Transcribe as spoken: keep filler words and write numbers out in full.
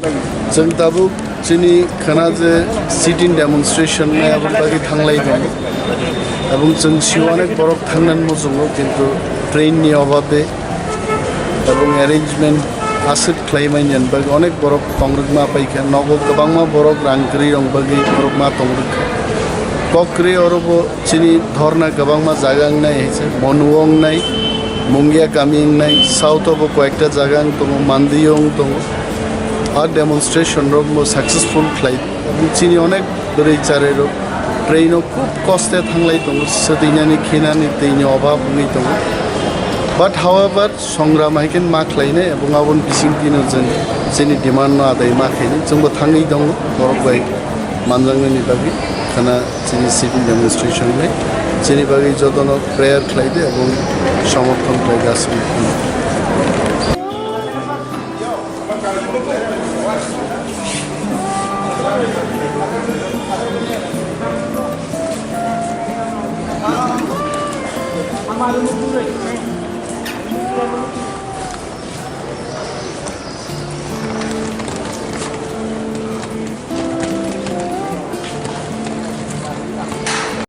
Chwng tabuk chini khana je sit-in demonstration nai aboni bagwi thanglai tongo. Ebong chwng sio onek borok thangnani muchungo, kintu train ni obabe ebong arrangement aswk khlai manya bagwi onek borok tongrwkma paikha. Nogo kwbangma borok rang kwrwi rok bagwi borok ma tongrwkha. Kok kwrwi oro bo chini dhorna kwbangma jaga wngnai, hai se Monu wngnai, Mungia kami wngnai, south o bo koyekta jaga wng tongo, Mandi wng tongo. A demonstration rok bo successful khlai. Chini onek bwrwi charai rok train o khub koste thanglai tongo, swtwinani, khinani, twini obab wngwi tongo. But however, songram hai khe ma khlainai, ebong aboni bising dino chwng chini demand no adai ma khainai, chwngbo thangwi tongo borok bai manjaknani bagwi. Khana chini sit-in demonstration bai chini bagwi jotono prayer khlai di ebong somorthon khlai di aswk.